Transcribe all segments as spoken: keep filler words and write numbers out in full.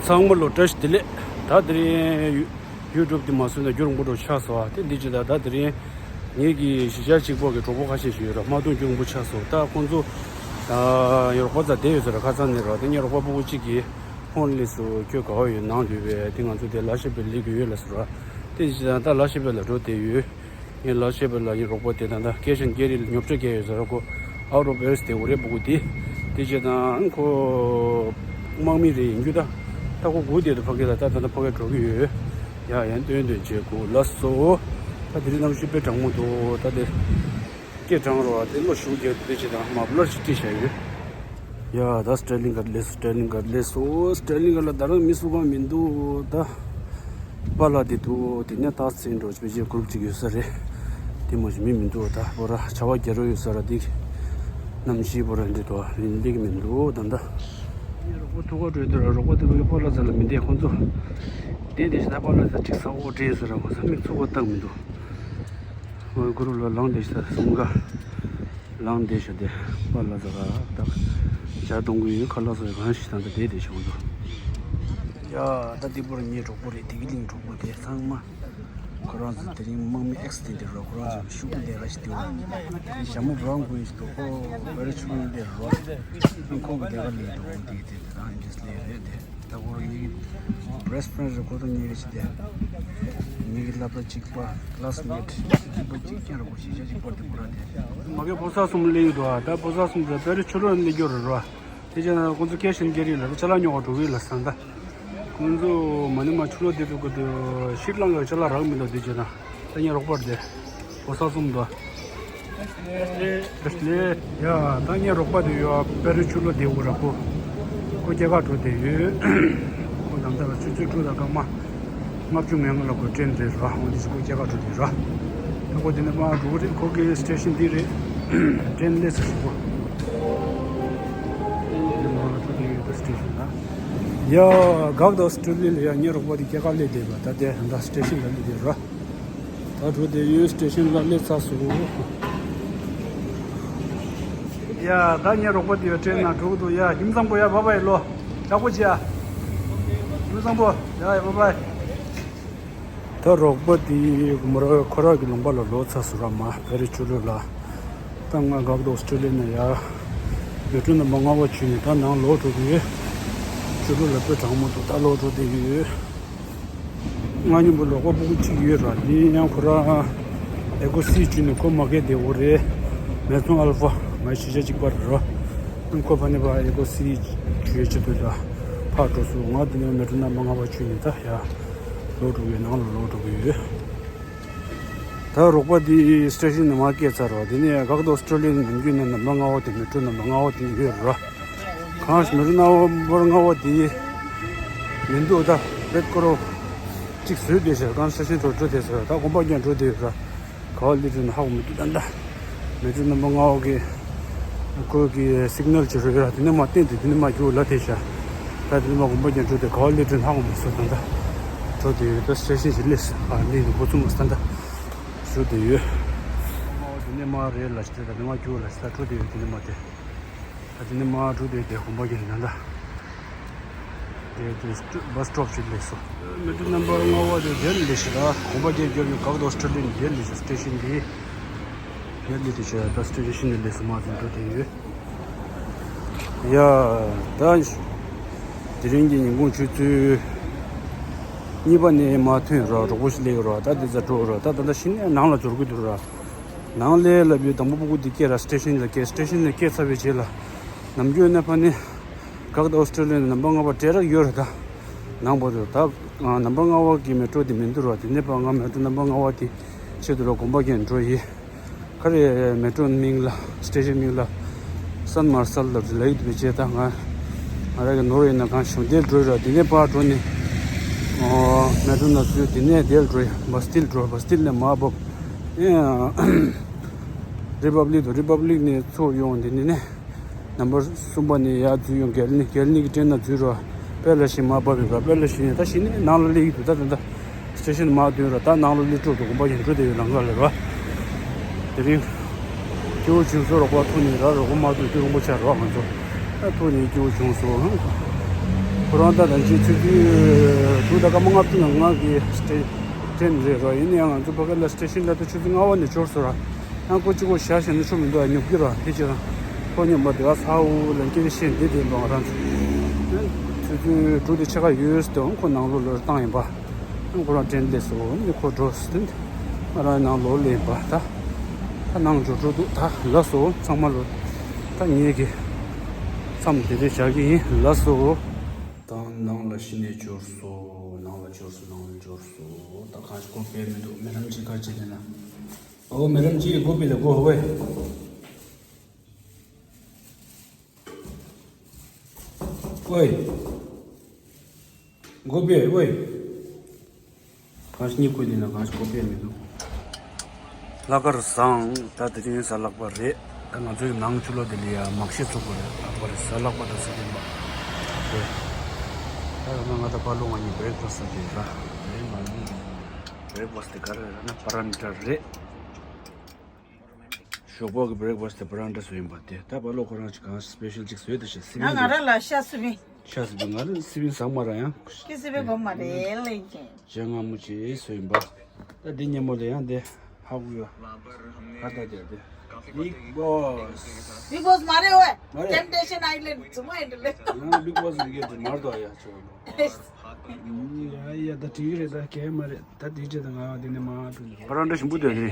ཚང་མ་ལོ་བཀྲ་ཤིས་བདེ་ལེགས། ད་དེ་རིང་ཡུ་ཡུ་ཊུབ་དེ་མ་བཟོས་ན་རྒྱུན་རིང་པོ་འགྲོ་ཆགས་སོང་། ཨ་དེ་འདི་ཅི་ད་ད་དེ་རིང་ངེད་ཀྱི་གཞིས་ཆགས་གཅིག་པོ་གི་གྲོགས་པོ་ཁ་ཤས་ཤིག་ཡོད་ར། མ་མཐོང་རྒྱུན་རིང་པོ་ཆགས་སོང་། ད་ཁོང་ཚོ་ཨ་ངའི་རོགས་པ་ཚོ་བསྡད་ཡོད་ས་ར། ཁ་སང་ནས་ར། དེ་ངའི་རོགས་པ་སྤུ་གུ་གཅིག་གིས་ཧོན་ལས་སུ་ཁྱོད་ག་བ་ཡོད་ནང་ལུས་པས། དེ་ང་ཚོ་དེ་ལ་ཤེ་པེ་ལི་གི་ཡོད་ལ་སུ་ར། དེ་ཅི་ད་ད་ལ་ཤེ་པེ་ལ་འགྲོ་བསྡད་ཡོད། ངས་ལ་ཤེ་པེ་ལ་ངའི་རོགས་པ་དེ་ད་ད་ཀེ་ཤན་ཀེ་རི་ལ་ཉོ་ཆ་བརྒྱབ་ཡོད་ས་ར། ཁོ་ཨའུ་ཊི་ཨོཕ་པེ་རི་སི་དེ་འུ་རེ་སྤུ་གུ་དེ། དེ་ཅི་ད་ཁོ་དམག་མི་རེ་ཡིན་རྒྱུ་ད། ད་ཁོ་སྒུག་བསྡད་འདུག་ཕ་གི་ལ། ད་ད་ད་ཕ་གི་འགྲོ་གི་ཡོད། ཡ་ཡན་སྟོན་སྟོན་བྱེད་དགོས་ལ་སོ། ད་དེ་རིང་གནམ་གཤིས་དཔེ་གྲང་མོ་འདུག་ད་དེ་སྐད་གྲང་རོ། དེ་ལོ་ཞུགས་རྒྱག་དེ་ཅི་དང་མ་བླར་ཞིག་བྲིས་བཞག་ཡོད། ཡ་ད་སི་ཊར་ལིང་གར་སླེབས་སོང་། སི་ཊར་ལིང་གར་སླེབས་སོང་། སི་ཊར་ལིང་གར་ལ་ད་རང་མི་སུ་གང་མི་འདུག་ད་པཱ་ལགས་དེ་འདུག་དེ་ནས་ད་སེང་འགྲོ་བྱེད་ཅེས་གུ་རུབ་ཅིག་ཡོད་ས་རེད། དེ་མ་གཞི་མི་མི་འདུག་ད་པོ་ར་བྱ་བ་རྒྱ་རོ་ཡོད་ས་ར། དེ་གནམ་གཤིས་པོ་ར་འདི་འདུག་ལིང་ལིང་མི་འདུག་ད་ད། ངའི་རོགས་པ་ཐུག་ག་འགྲོ་དེ་ར། རོགས་པ་དེ་བས་པཱ་ལགས་ཚ་ལ་མི་བསྡད། ཁོང་ཚོ་བསྡད་བསྡད་ཤག་ད་པཱ་ལགས་ཚ་ཅིག་ས་འོག་བྲིས་ས་ར། ཁོང་ཚོ་མིག་ཚུགས་པ་བལྟ་མི་འདུག་ངའི་གུ་རུབ་ལ་ལངས་བསྡད་ཤག་ད་གསུམ་ཀ་ལངས་བསྡད་ཤག་དེ་པཱ་ལགས་ཚ་ལ་ད་ཇ་འཐུང་གི་ཡོད། ཁ་ལག་སོགས་གང་ཞིག་ད་ད་བསྡད་བསྡད་ཤག་ཁོང་ཚོ། ཡ་ད་དེ་པོ་ར་ངའི་གྲོགས་པོ་རེད། བདེ་སྐྱིད་གླིང་གྲོགས་པོ་དེ་ཚང་མ། ཁོ་རང་ཚོ་དེ་རིང་དམག་མི་ཨེག་སི་དེ་འདིར་རོ། ཁོ་རང་ཚོ་ཤུགས་ལྡན་ར་ཞིག་དེ་བ། དེ་ཞྭ་མོ་བྲང་དགོན་ཞིག་ཏུ་ཁོ་བེ་རི་ཆུ་ལུང་དེར་རོ། ཁོང་གི་ལས་ཀ་ལས་འགྲོ་འོང་དེ་དེ་དེ་རང་ཨིན་ཇིས་ལས་རེད་དེ། ད་ཁོ་རང་ངེད་ཀྱི་བེ་སི་ཊི་ཕེ་རེན་ཌི་རེད། ཁོ་དང་ངེད་ཀྱི་ཞིག་དེ་ངེད་ཀྱི་སློབ་གྲྭ་གཅིག་པ་ཀི་ལ་སི་མེ་ཊི་གཅིག་པ་གཅིག་རྐྱང་ར། ཁོ་གཞིས་ཆགས་གཅིག་པ་དེ་ཁོ་རང་དེ། མ་གི་ཕོ་གསར་གསུམ་སླེབས་ཡོད་དོ། ད་ཕོ་གསར་གསུམ་དེ་བེ་རི་ཆུ་ལུང་ནས་སླེབས་ཡོད་རེད་རོ། དེ་བྱས་ན་ཁོང་ཚོ་ཀེ་ཤན་ཀེ་རི་ལ་ཅ་ལག་ཉོ་བར་འགྲོ་གི་ལ་ས་ད། ཁོང་ཚོ་མ་ནི་མ་ཆུ་ལོག་དེ་ཚོ་གི་དུ་ཤིབ་ལང་གི་ཅ་ལག་རག་མི་འདུག་དེ་བྱས་ན་ད་ངའི་རོགས་པ་དེ་ཕོ་གསར་གསུམ་དུ། ལེ་ཡ་ད་ངའི་རོགས་པ་དེ་ཡོད་པེ་རི་ཆུ་ལོག་དེ་འུ་ར་ཁོ། ཁོ་སྐྱེས་ཁ་འགྲོ་དེ་ཡོད། ཁོ་ད་ལྟ་ཆུ་ཚོད་དྲུག་དང་སྐར་མ། ལྔ་བཅུ་ང་ལྔ་ལ་ཁོ་ཏྲེན་རེད་ར། འོ་འདི་ཞིག་ཁོ་སྐྱེས་ཁ་འགྲོ་དེ་ར། ད་ཁོ་དེ་ནས་མར་འགྲོ་གི་རེད། ཁོ་གི་སི་ཊེ་ཤན་འདི་རེད། ཏྲེན་སླེབས་ས་ཞིག་ཁོ། དེ་ནས་མར་འགྲོ་དེ་ཡོད་ད་སི་ཊེ་ཤན་ལ། ཡ་གག་དང་ཨོ་སི་ཀྲི་ལི་ལ་ཡ་ངའི་རོགས་པ་དེ་སྐྱེས་ཁ་སླེབས་བསྡད་པ། ད་དེ་ད་སི་ཊེ་ཤན་ལ་སླེབས་བསྡད་ར། ད་འགྲོ་དེ་ཡོད། སི་ཊེ་ཤན་ལ་སླེབས་ཚར་སོང་། ཡ་ད་ངའི་རོགས་པ་དེ་ཡོད་ཏྲེན་ནང་འགྲོ་གི་འདུག་ཡ་ཡུམ་བཟང་པོ་ཡ་བྷའི་བྷའི་ལོ། ཡག་པོ་བྱས་ཡ། ཡུམ་བཟང་པོ་ཡ་ཡ་བྷའི་བྷའི། ད་རོགས་པ་དེ་མོ་ར་ཁོ་ར་གི་ལུང་པ་ལ་ལོག་ཚར་སོང་ར། མར་བེ་རི་ཆུ་ལུག་ལ། ད་ང་གག་དང་ཨོ་སི་ཀྲི་ལི་ནས་ཡ་མལ་གྲོ་ནང་མར་ལྔ་པ་བྱས་ནས་ད་ནང་ལོག་འགྲོ་གི་ཡོད། ཆུ་ལུག་ལ་དཔེ་གྲང་མོ་འདུག་ད་ལོག་འགྲོ་བསྡད་ཡོད། ང་མཉམ་པོ་རོགས་པ་སྤུ་གུ་གཅིག་ཡོད་ར། དེ་ཡང་ཁོ་རང་ཨེ་ཀོ་སི་བྱས་ནས་ཁོ་མ་གི་དེ་འུ་རེད། མེ་ཚོང་ཨལ་ཕ་ང་གཞིས་ཆགས་གཅིག་པ་རེད་ར། ཁོ་ཕ་ནི་པ་ཨེ་ཀོ་སི་བྱས་ཆེད་དུ་ད་ཕར་འགྲོ་སོང་། ང་དེ་ནས་མལ་གྲོ་ནང་མར་ལྔ་པ་བྱས་ནས་ད་ཡ་ལོག་འགྲོ་གི་ཡོད། ནང་ལ་ལོག་འགྲོ་གི་ཡོད། ད་རོགས་པ་འདི་སི་ཊེ་ཤན་ནས་མར་བསྐྱལ་ཚར་རོ། དེ་ནས་གག་དང་ཨོ་སི་ཀྲི་ལི་ནས་ནམ་རྒྱུན་ནས་ནམ་བར་ལྔ་པ་དེ་མལ་གྲོ་ནམ་བར་ལྔ་པ་དེ་ཡོད་རོ། གང་ཞིག་མལ་གྲོ་ནམ་བར་ལྔ་པ་དེ་མི་འདུག་ད་རེད་ཀོ་རོ་གཅིག་བཟོས་བསྡད་ཤག་གང་སི་ཊེ་ཤན་ཐོག་འགྲོ་བསྡད་ཟེར། ད་དགོན་པ་རྒྱག་འགྲོ་བསྡད་ཡོད་ར། ག་བ་སླེབས་འགྲོ་ན་ཧ་གོ་མི་འདུག་ད་ད་མལ་གྲོ་ནམ་བར་ལྔ་པ་གི་ཁོ་གི་སིག་ནལ་ཅིག་རེད་ར། དེ་ནས་མར་བསྟན་ཏེ་དེ་ནས་མར་རྒྱུག་ལ་དེ་ཤག་ད་དེ་ནས་མར་དགོན་པ་རྒྱག་འགྲོ་དེ་ག་བ་སླེབས་འགྲོ་ན་ཧ་གོ་མི་སོང་ད་ད། འགྲོ་བསྡད་ཡོད། ད་སི་ཊེ་ཤན་ཞིག་སླེབས་ཨ་ནི་འགོ་ཚུགས་མ་སོང་ད་ད། བཟོ་བསྡད་ཡོད། དེ་ནས་མར་རེད་ལ་ཤི་ད་དེ་མར་རྒྱུག་ལ་ཤི་ད་འགྲོ་བསྡད་ཡོད། དེ་ནས་མར་དེ་ད་དེ་ནས་མར་འགྲོ་བསྡད་དེ་དགོན་པ་རྒྱག་ནས་ད་ད། དེ་དེ་བྷ་སི་སི་ཊོབ་ཞིག་སླེབས་སོང་། མལ་གྲོ་ནམ་བར་ལྔ་པ་དེ་དེར་སླེབས་ཤག་ད་དགོན་པ་རྒྱག་རྒྱག་ཡོད། གག་དང་ཨོ་སི་ཀྲི་ལི་ནས་དེར་སླེབས་ཤག་སི་ཊེ་ཤན་དེ་དེར་སླེབས་དེ་ཤག་ད་སི་ཊེ་ཤན་ནས་སླེབས་སོང་། མར་དེ་འགྲོ་བསྡད་ཡོད། ཡ། ད་དེ་རིང་གི་ཉིན་གུང་ཆུ་ཚོད་གཉིས་པ་ནས་མར་ཐོན་རོགས། གྲོགས་པོ་ཞིག་སླེབས་རོགས། ད་དེ་ཚ་འགྲོ་རོགས། ད་ད་ད་གཞི་ནས་ནང་ལ་འབྱོར་གི་འདུག་ར། ནང་སླེབས་ལབ་ཡོད། དང་པོ་སྤུ་གུ་འདི་སྐྱེལ་ར་སི་ཊེ་ཤན་ལ་སྐྱེལ། སི་ཊེ་ཤན་ལ་སྐྱེལ་ཚར་བའི་རྗེས་ལ་ནམ་རྒྱུན་ནས་ཕ་ནི་གག་དང་ཨོ་སི་ཀྲི་ལི་ནས་ནམ་བར་ལྔ་པ་འབྲེལ་རག་ཡོད་རེད། ད་ནང་པ་དུ་ད་ནམ་བར་ལྔ་པ་གི་མལ་གྲོ་དེ་མི་འདུག་ར། དེ་ནས་ཕར་ང་མལ་གྲོ་ནམ་བར་ལྔ་པ་དེ་ཆེད་དུ་ར་དགོན་པ་རྒྱག་འགྲོ་ཡིན། ག་རེ་མལ་གྲོ་མིང་ལ་སི་ཊེ་ཤན་མིང་ལ་སན་མར་སལ་ལབ་ལབ་ཡོད་པའི་རྗེས་ད་ང་ང་རང་གི་ནོར་ཡིན་ན་གང་བྱུང་དེར་འགྲོ་ར། དེ་ནས་ཕར་འགྲོ་ནས་ཨོ་མལ་གྲོ་ནང་ཚུད། དེ་ནས་དེར་འགྲོ་ཡ་བྷ་སི་ཏིལ་འགྲོ། བྷ་སི་ཏིལ་ནས་མར་བབས་ཨེ་རི་པབ་ལིག་དང་། རི་པབ་ལིག་ནས་ཚུར་ཡོང་། དེ་ནས་ནས་ནམ་བར་གསུམ་པ་ནས་ཡར་འཛུལ་ཡོང་། གལ་ནི་གལ་ནི་གི་ཏྲེན་ནང་འཛུལ་ར། པེ་ལ་ཤི་མར་བབས་ཡོད་པ། པེ་ལ་ཤི་ནས་ད་གཞི་ནས་ནང་ལ་སླེབས་ཀྱི་འདུག་ད་ད་ད། སི་ཊེ་ཤན་མར་ཐོན་ར། ད་ནང་ལ་སླེབས་འགྲོ་འདུག་དགོན་པ་ཡིན་འགྲོ་དེ་ཡོད་ལམ་ཁ་ལ་ར། དེ་རིང་སྐྱིད་པོ་བྱུང་སོང་། རོགས་པ་ཐུག་ནས་ར། རོགས་པ་མ་ཐུག་སྐྱིད་པོ་ཆགས་ར། ང་ཚོ་ད་ཐུག་ནས་སྐྱིད་པོ་བྱུང་སོང་། ཁོ་རང་ད་ད་ཅི་ཆུ་ཚོད་དྲུག་དང་སྐར་མ་ལྔ་བཅུ་ང་ལྔ་གི་སི་ཊེ་ཊེན་རེད་ར། ཡིན་ན་ཡང་ང་ཚོ་ཕ་གི་ལ་སི་ཊེ་ཤན་ལ་ད་ཆུ་ཚོད་ལྔ་པ་ནས་འབྱོར་སོང་ར། ཡང་ཁོ་གཅིག་པོ་བཞག་བཞག་ན་ཆོ་མི་འདུག་ཨ། ཉོབ་ཀྱི་ར་དེ་ཅི་ར། ཁོ་མཉམ་པ་དེ་ག་ས་འུ་ལ་སྐྱེ་ཤེས་འདི་དེ་འདུག་ང་རང་ཚོ་ཆུ་ཚོད་དྲུག་དང་ཕྱེད་ཀ་ཡོལ་སྟེ་ཁོ་ནང་ལོགས་ལ་བཏང་ཡིན་པ། ཁོ་རང་ཊེན་སླེབས་སོང་། ནི་ཁོ་འགྲོ་སྟེ་ང་རང་ནང་ལོགས་སླེབས་པ། ད་ད་ནང་འབྱོར་འགྲོ་འདུག་ད་ལགས་སོ་ཚང་མ་ལོ། ད་ངེད་ཀྱི་མཚམས་དེ་རེ་བཞག་གི་ཡིན། ལགས་སོ། ད་ནང་ལ་གཞི་ནས་འབྱོར་སོང་། ནང་ལ་འབྱོར་སོང་། ནང་ལ་འབྱོར་སོང་། ད་གང་ཞིག་སྒོ་ཕྱེ་མི་འདུག་མེ་རམ་ཅིག་ག་བྱེད་དེ་ན། ཨོ་མེ་རམ་ཅིག་སྒོ་ཕྱེ་ལ་སྒོ་ཧ་བས། ཝེ། སྒོ་ཕྱེ་ཝེ། གང་ཞིག་གཉིད་ཁུག་འདི་ན་གང་ཞིག་སྒོ་ཕྱེ་མི་འདུག་ལྷག་དཀར་བཟང་། ད་དེ་རིང་གཟའ་ལྷག་པ་རེད། ད་ང་ཚོའི་ནང་ཆུ་ལོག་དེ་ལ་ཡ་མག་ཤེད་ཚུགས་པ་རེད། ལྷག་པ་རེད། གཟའ་ལྷག་པ་དང་གཟའ་སྤེན་པ་རེད། ད་ཡང་ན་ང་དང་པ་ལོ་ང་གཉིས་བྷེ་རེག་ཕ་སི་ཊི་ཟ་གི་ཡོད་ར། དེ་ང་གཉིས་བྷེ་རེག་ཕ་སི་ཊི་དེ་ག་རེ་རེད་ལབ་ན་པ་རན་ཊ་རེད། ཞོགས་པ་གི་བྷེ་རེག་ཕ་སི་ཊི་དེ་པ་རན་ཊ་བཟོས་ཡིན་པ་དེ། ད་པ་ལོ་ཁོ་རང་ཅིག་གང་སི་པེ་ཤལ་ཅིག་བཟོས་ད་ཤག་སི་པན་ང་ང་རང་ལ་ཤ་སི་པན། ཤ་སི་པན་ང་རང་སི་པན་ཟ་མ་ར་ཡང་། ཁྱི་སི་པན་གོ་མ་རེད་ལེ་ཀྱེ། ཇ་མངར་མོ་ཅིག་བཟོས་ཡིན་པ། ད་འདི་ཉིན་མོ་ལ་ཡང་འདི་ཧ་གོ་ཡོད། ཧ་ད་དེ་དེ། Bigg Boss། Bigg Boss མ་རེད་ཝེ། མ་རེད། Temptation Island ཙུ་མ་ཡིན་ལེ། ང་Bigg Boss་རིག་གི་འདི་མར་དོ་ཡ་ཆོ། ཡ་ཡ་ད་དྲི་རེད། ད་གས་མ་རེད། ད་དེ་བྱས་ད་ང་དེ་ནས་མ་འགྲོ་ནས། པ་རན་ཊ་ཞིམ་པོ་འདུག་རེད། ཨ།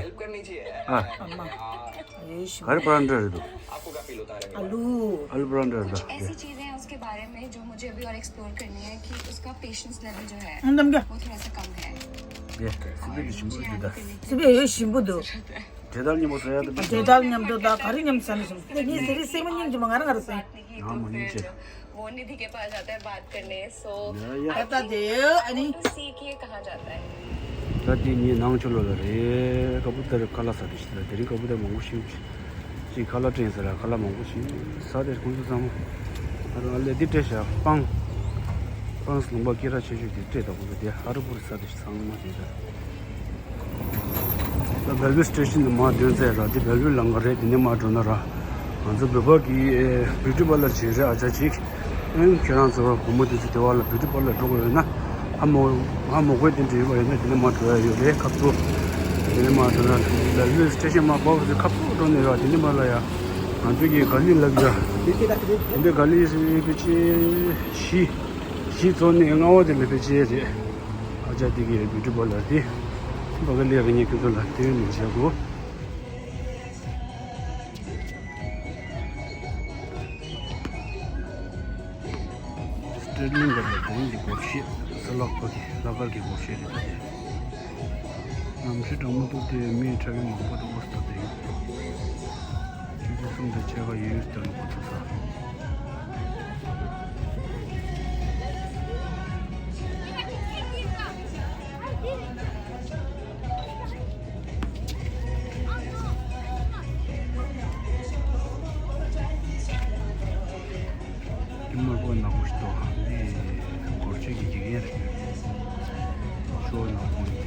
ཨ་མ། ཨེ་ཞིམ་པོ། ག་རེ་པ་རན་ཊ་རེད་འདུག་ཨ་ལུ། ཨ་ལུ་པ་རན་ཊ་རེད་ད། कुछ ऐसी चीजें हैं उसके बारे में जो मुझे अभी और एक्सप्लोर करनी है कि उसका पेशेंस लेवल जो है वो थोड़ा सा कम है। ཡེ། སི་པན་དེ་ཞིམ་པོ་འདུག་ད། སི་པན་ཡོད་ཞིམ་པོ་འདུག་དེ་ལྟར་མཉམ་པོ་ཟ་ཡ་དེ། དེ་ལྟར་མཉམ་དུ་ད་ག་རེ་མཉམ་ཟ་ནས་ཞིམ། དེ་ངས་ཟེར་རེ་སེམས་མཉམ་གྱི་མ་ང་རང་ང་རང་ཟ། ང་མ་ཉིན་བྱེད། वो निधि के पास जाता है बात करने। सो ཡ་ཡ། ད་ལྟ་དེ་ཨ་ནི། टू सी कि ये कहाँ जाता है। ད་དེ་ངའི་ནང་ཆུ་ལོག་ལ་རེད། ཀ་པུ་ཏར་ཁ་ལག་ཟ་དེ་ཞིག་ལ། དེ་རིང་ཀ་པུ་ཏར་མང་པོ་ཞིག་ཅིག་ཁ་ལག་སྤྲད་ཟེར་ལ་ཁ་ལག་མང་པོ་ཞིག་ཟ་དེ། ཁོང་ཚོ་ཚང་མ་ཨ་རོ་ཨ་ལེ་འདི་སྤྲད་བཞག་སྤང་། སྤང་ལུང་པ་སྐད་གྲགས་ཆེ་ཤོས་དེ་སྤྲད་ད། ཁོང་ཚོ་དེ་ཧ་རུ་པུ་རུ་ཟ་དེ་ཞིག་ཚང་མ་དེ་ད། ད་བེལ་བེ་སི་ཊེ་ཤན་དུ་མར་ཐོན་ཚར་ར། འདི་བེལ་བེ་ལམ་ཁ་རེད། འདི་ནས་མར་འགྲོ་ན་ར། ང་ཚོ་བོད་པ་གི་བིའུ་ཊི་པར་ལར་ཅིག་རེད། ཨ་ཅག་ཅིག་ཨེ་ཁྱེད་རང་ཚོ་བུ་མོ་དེ་ཚོ་དེ་བ་ལ་བིའུ་ཊི་པར་ལར་འགྲོ་དགོས་ཡོད་ན། ཧ་མོ་ཧ་མོ་གོས་དེ་འདྲ་ཡོད་པ་ཡིན་ན་འདི་ནས་མར་འགྲོ་ཡ་ཡོད་རེད། ཁ་ཐུག་འདི་ནས་མར་འགྲོ་ན་བེལ་བེ་སི་ཊེ་ཤན་མར་བབས་ཚེ་ཁ་ཐུག་འགྲོ་ནས་ར། འདི་ནས་མར་ལ་ཡ་ང་ཚོ་གི་ག་ལི་ལབ་ཡ། དེ་འདྲ་ག་ལི་རེད་པེ་ཅེ་བཞི། བཞི་ཚོ་ནས་ལྔ་བ་དེ་ལ་ཕལ་ཆེར་རེད། ཨ་ཅག་དེ་གི་བིའུ་ཊི་པར་ལར་དེ། བ་ག་ལེ་རེ་ཉེ་ཁྱོད་ཚོ་ལ་དེ་ནས་བྱ་དགོས། སྟྲེ་ལིང་ག་ལ་དོན་གྱི་སྒོར་གཞས་གཟའ་ལྷག་པ་གི་ལྷག་དཀར་གྱི་སྒོར་གཞས་རེད་ད་དེ། གནམ་གཤིས་གྲང་མོ་འདུག་སྟེ་མི་ཁྲ་བོ་མང་པོ་འདུག་ཨོ་སྟོད་དེ། ཆུ་ཚོད་གསུམ་དང་ཕྱེད་ཀ་ཡོལ་ཡོལ་དུ་འགོ་ཚུགས་ས། དེ་དམར་པོ་ནག་པོ་ཞིག་འདུག་འདི་སྒོར་གཞས་ཀྱི་དགེ་རྒན་རེད། ཤོ་ནག་པོ་འདི།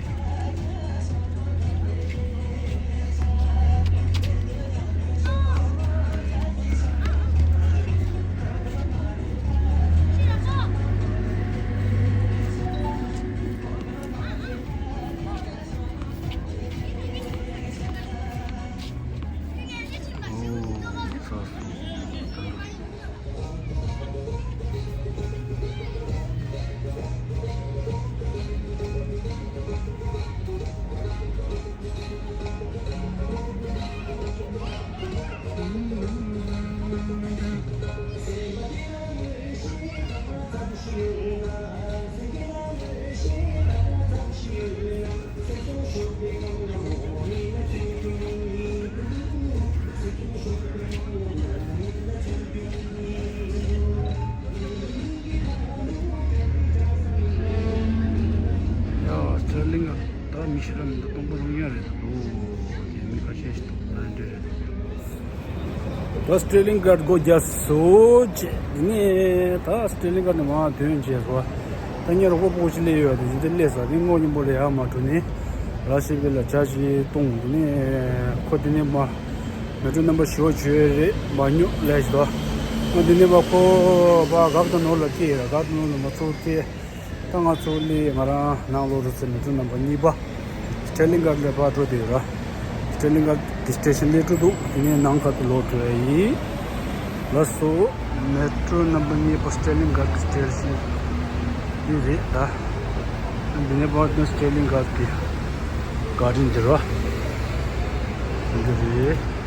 ཡ། སྟྲེ་ལིང་ག་ད་མི་ཤི་ར་མི་འདུག་སྟོང་པ་རང་ཡ་རེད་འདུག་དེ་མི་ཁ་ཤས་ཤིག་འདུག་ད་འདྲ་རེད་འདུག་ད་སྟྲེ་ལིང་ག་སྒོ་རྒྱག་སོ་བྱས། དེ་ནས་ད་སྟྲེ་ལིང་ག་ནས་མར་ཐོན་བྱས་སོ། ད་ངའི་རོགས་པ་སྤོ་ཅི་སླེབས་ཡོད་དེ་འདི་སླེབས་ས་དེ་སྔོ་སྙོམས་པོ་ལ་ཡར་མར་འགྲོ་ནས་ར་ཤི་བི་ལ་ཇ་ཅིག་བཏུང་། དེ་ནས་ཁོ་དེ་ནས་མར་མེ་ཊོ་རྣམ་པ་བཞི་པ་བརྗོད་རེད། མར་སྙོག་ལས་ཞིག་དོ། འདི་ནས་ཕར་ཁོ་ཕར་སྒར་དང་ནོར་ལ་སྐྱེལ་ཡོད་ར། སྒར་དང་ནོར་ལ་མ་ཚུར་སྐྱེལ། ད་ང་ཚོ་ལས་ང་རང་ནང་ལོགས་རུ་ཚེ་མེ་ཊོ་རྣམ་པ་གཉིས་པ་སི་ཊར་ལིང་སྒར་ལ་ཕར་འགྲོ་བསྡད་ཡོད་ར། སི་ཊར་ལིང་སྒར་གྱི་སི་ཊེ་ཤན་སླེབས་འགྲོ་འདུག་དེ་ནས་ནང་ཁ་ཐུག་ལོག་འགྲོ་ཡ་ཡིན། ལགས་སོ། མེ་ཊོ་རྣམ་པ་གཉིས་པ་སི་ཊར་ལིང་སྒར་གྱི་སི་ཊེ་ཤན་འདི་རེད་ད། འདི་ནས་ཕར་ད་སི་ཊར་ལིང་སྒར་གྱི་གར་ཌེན་འདི་ར། འདི་རེད།